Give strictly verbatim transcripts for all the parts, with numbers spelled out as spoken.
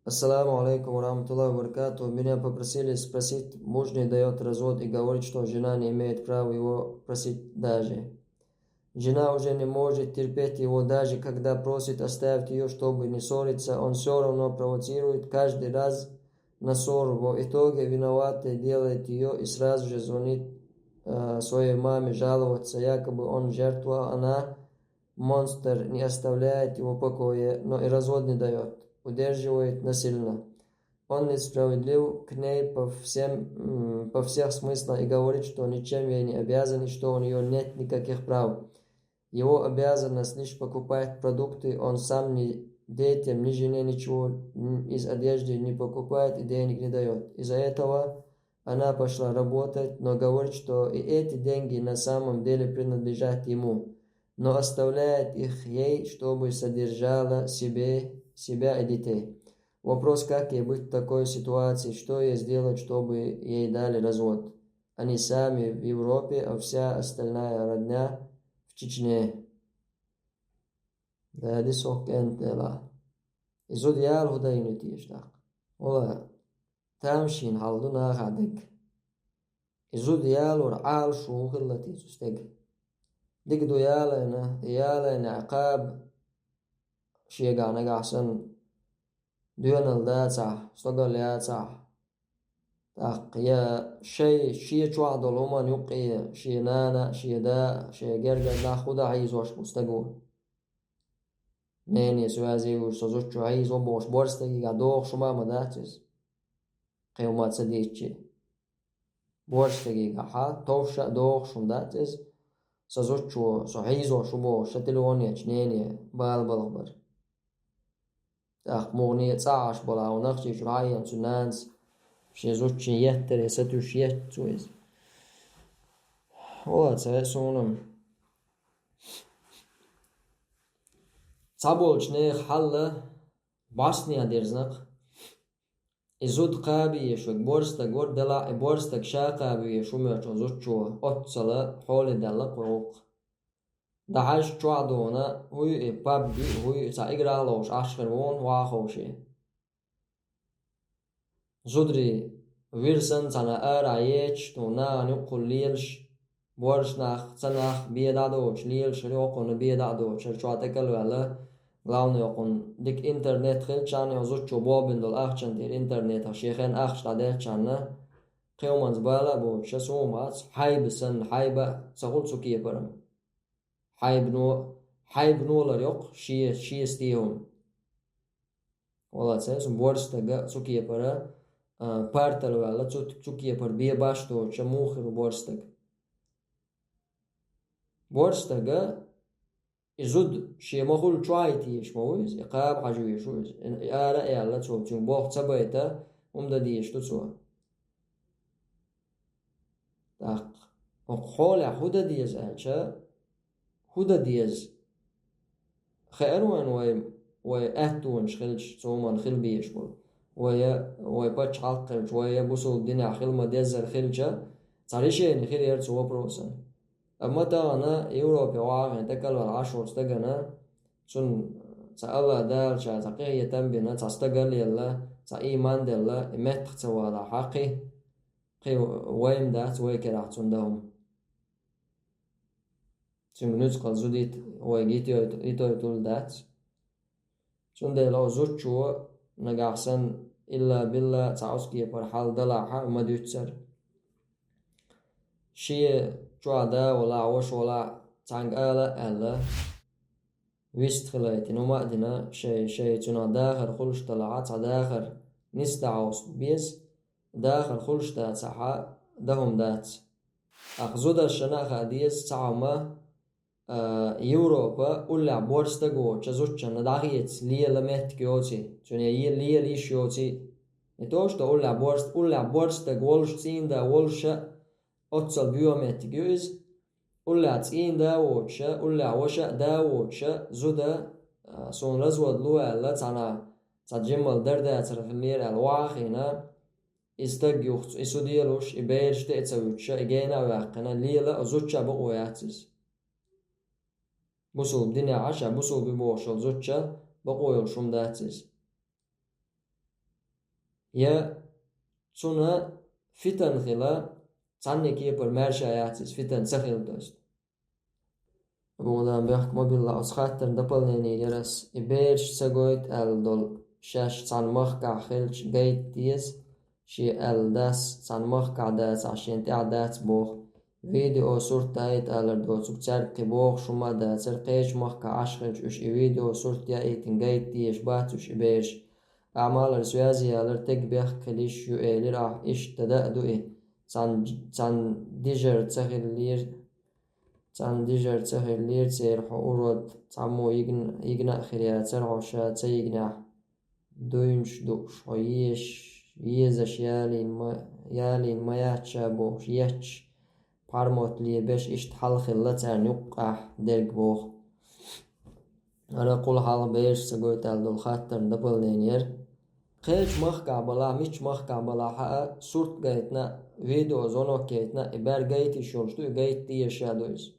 Ассаламу алейкум ва рахматуллахи ва баракатух. Меня попросили спросить, муж не дает развод и говорит, что жена не имеет права его просить даже. Жена уже не может терпеть его, даже когда просит оставить ее, чтобы не ссориться, он все равно провоцирует каждый раз на ссору. В итоге виноватой делает ее и сразу же звонит э, своей маме жаловаться, якобы он жертва, она монстр, не оставляет его в покое, но и развод не дает, удерживает насильно. Он несправедлив к ней по всем, м, по всех смыслах и говорит, что ничем ей не обязан и что у нее нет никаких прав. Его обязанность лишь покупать продукты, он сам ни детям, ни жене ничего м, из одежды не покупает и денег не дает. Из-за этого она пошла работать, но говорит, что и эти деньги на самом деле принадлежат ему, но оставляет их ей, чтобы содержала себе, себя и детей. Вопрос, как ей быть в такой ситуации, что ей сделать, чтобы ей дали развод. Они сами в Европе, а вся остальная родня в Чечне. Да, дисок энтела. И зуд ял худа юнитиеш так. Ола тамшин халду наха дег. И зуд ялур ал шу хиллати цу стег. Диг ду ялайна, ялайна акаб шега нагахсан дуянал дацах, стогал яцах. Так, я шей, шия чуахдол уман юкъи, шия нана, шия да, шия гергар нах худа хьизош бу стагу. Нени связи уж со зуччу хьизо бош борстагига дох шума ма дацис. Кевма ца дичи. Борстагига ха, товша дох шум дацис. Со зуччу, со хьизо шубо, ша телефонеч, нени, бал балгбар. Так, мугъни цааш бала, унах чи чурайян цу нанс, ши зуччи еттери, сатуш ет цуиз. Ола ца сунам. Ца болчне халла басния дерзнак. И зуд кабиешуг борстаг вар дела, и борстаг ша кабиешумечо зуччо, отцала холи дала курукъ. Дахаш чуадона, хуй и пабби, хуй и ца игралош ашхир вон вахоши. Зудри вирсан цана ара еч, то наан юкъул лелш, борш нах, ца нах, беда доч, лелш, рёкъуна беда доч, чуа текал вала, главный окъун дик интернет хилчан, я зуччу бобин дол ахчан дир интернет, а шехен ахча делчанна, кевманз бала боч, ша сумац, хайб сан, хайба, сахул цу кепарам. Хайб но, хайб нолар ёкъ, ши, ши стихум. Ола цес, борстага цу кепара, а, партал вала, цу, цу кепар бе баш то, ча мухиру борстаг. Борстага и зуд шема хул чуайтиеш ма вуиз, и каб хажуеш вуиз, и ара эла цо, цун бох ца байта, умда диеш ту цо. Так. Окъ холя худа диез ача, худа диез. Херуан вай, вай эттуанш хилч, цоман хил биеш бул. Вай, вай пач халк хилч, вай бусул диня хилма дезер хилча, царишени хил ер цу вопроса. Амма тагана Европе ваген, такал вал ашурс тагана, цун ца Алла далча, ца кие тамбина, ца стагал елла, ца иман делла, и метх ца вала хакъи, кхи вайм дац, вай керах цун дахум. Цун нуцкъал зудит, вай гит йой, итой тул дац. Цундела о зуччу нагахсан илла билла ца оские пар хал далаха ма дуццар. Ши чуа да вала, вош вала, цанг ала, ала. Вист хилайти нума дина, шей, шей цуна дахар хулш далаха, ца дахар нис даус без, дахар хулш да ца ха, дахум дац. Ах зуда шана ха диез ца ма, а, Европа улля борстаг воча зуччана дахиец лиела метк йоци, цуне е-, лиел иш йоци. Не то, что улля борст, улля борстаг волш цинда, волша, отцал биометк юиз, улля цинда воча, улля воша да воча, зуда, а, сун развод луэлла, цана, ца джиммал дерда царх лиер ал вахина, и стаг юхц, и судья луш, и бейрш те ца вуча, и гейна вяхкана, лиела, а зучча бо ояцис. Бусул диня аша, бусул би бошал зучча, бо ойол шум дацис. Я цуьнан фитан хила, цхьанне кепара маьрша яц иза, фитан ца хила, то есть. Богдан бехк ма билла, оцу хаттарна дополнение яр ас, и бераш ца гойту аьлла долу, шаьш цхьана махкахь хилча гайта деза, шен аьлла дас, цхьана махкахь дацахь, шен тӀехь дац боху. Видео сурт дайта алар доцург цаьрга кхин бохуш хӀума а дацара, кхечу махкахь Ӏаш хилча уьш и видео сурт яийтина гайта дезаш бац уьш и бераш. Амалар связи ялар тега бехк хила йиш ю элира ахь, иштта дан а ду и. Цхьана, цхьана дижар ца хиллера, цхьана дижар ца хиллера церан хьо урод, цхьаммо йигна, йигна а хир яцара хьо ша ца йигнехь. Дуйнаш дууш, хьо еш, езаш ялийна ма, ялийна ма яц ша бохуш, етташ, пхьармотт лебеш, иштта хьал хилла царна юккъехь дерг боху. Ара кхул хьалха бераш ца гойту аьлла долу хаттарна дополнение яр. Кхечу махкахь балахь, миччу махкахь балахь а, сурт гайтина, видео звонок яйтина, и бер гайта йиш йолуш ду, и гайта дезаш а ду иза.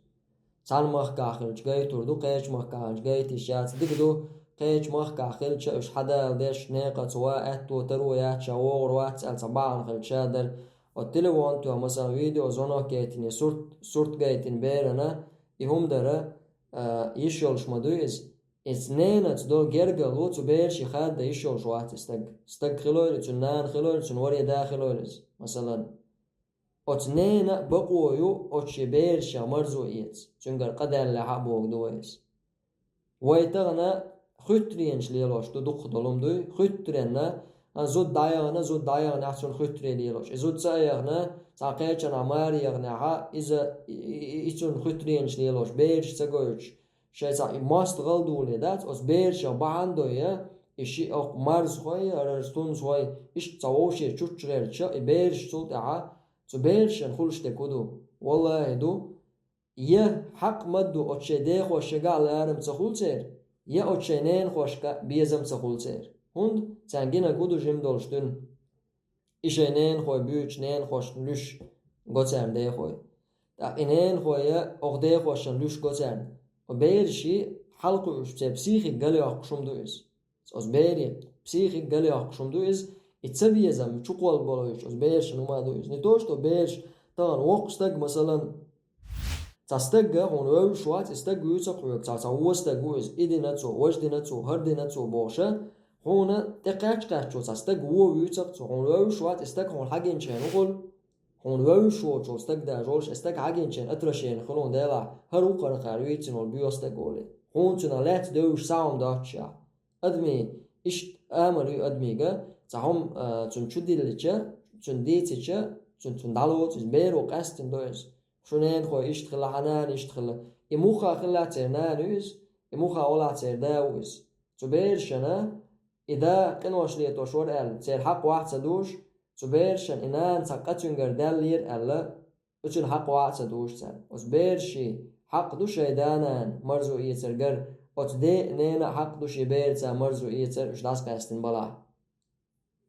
Цхьана махкахь хилча гайтур ду, кхечу махкахь хилча гайта йиш яц. Дика ду, кхечу махкахь хилча уьш хьадала деш, некъаца ван аьтто таро яц, ша вогӀур вац аьлла цхьа бахьана хилча ша дара. Оцу телефон тоьхна, масала, видео звонок яйтина, сурт, сурт гайтина берана, и хӀума дара, а, йиш йолуш ма дуй иза. Иза ненаца долу гергарло цу бераши хадда йиш йолуш вац и стаг. Стаг хилойла, цуьнан нана хилойла, цуьнан варе да хилойла иза, масалан. Оцу ненан а бакъо ю оцу шен берашех марзо эца. Цуьнгара къа даьллехь а боху ду вай иза. Вай тахана хуьттаренаш лелош ду, дукхах долу хӀума дуй, хуьттаренна, а, зуда дӀаяхана, зуда дӀаяханехь цунна хуьттаре лелош. И зуда ца а яхана, цхьа кхечанхьа маре яханехь а, иза и, и, и, и цунна хуьттаренаш лелош, бераш ца гойтуш, шайн цхьа и мостагӀалла долий дац, оцу берашех бахьана дой, и ши оккха марзхой, хӀара тунсхой, иштта цхьа вовшех чучча гӀерташ, и бераш цул тӀаьхьа, цу берашна хуьлуш дерг хӀун ду? ВаллахӀи ду, я хьакъ ма ду оцу шайн дехошкахь ларам ца хуьлу церан, я оцу шайн ненахошка безам ца хуьлу церан. ХӀунда царна гинарг хӀун ду жима долуш дуьйна? И шайн ненахой буьйцуш, ненахошна луьйш го царна дехой. ТӀаккха и ненахой я окху дехошна луьйш го царна. Оцу бераши хьалакхуьуш церан психика галйоккхуш хӀума ду иза. Оцу берийн психика галйоккхуш хӀума ду иза, и цабезам чукхолла болуш оцу берашна хӀума ду иза. Не то что бераш, тахана воккха стаг, масалан, цхьа стаг хьуна вевзаш вац, и стаг вуьйцу-кх хьоьга, цхьа, цхьа вон стаг ву иза, и дина цо, важа дина цо, хӀара дина цо бохуша, хьуна тӀекхаьчча-кхаьччо цхьа стаг вон вуьйцу-кх цо, хьуна вевзаш вац, и стаг хьуна хьагинчу хенахь хӀун хуьлу? Хьуна вевзаш воцу стаг даже волуш, и стаг хьагинчу хенахь отвращение хуьлу хьуна делахь, хӀара ву-кх хӀара кхара вийцина волу боьха стаг олий. Хьуна цуьнан лаьцна девзаш схьа хӀума доццушехь. Адамийн, иштта амал ю адамийн, цхьа хӀума, а, цунна чу диллича, цунна дийцича, цунна, цунна дӀалоцу иза, беро къаьстина до иза. Шун ненахой иштта хилла, хьан нана иштта хилла. И муха хилла церан нана ю иза, и муха вала церан да ву иза. Цу берашна и да къинош летош вара аьлла, церан хьакъ ваха ца душ, цу берашна и нана цхьа къа цуьнгара даьллера аьлла, оцуьнан хьакъ ваха ца душ царна. Оцу бераши хьакъ ду шайн да-нана марзо эцаргара, оцу ден а, ненан а хьакъ ду шен бераца марзо эцар уьш дӀасакъаьстина балахь.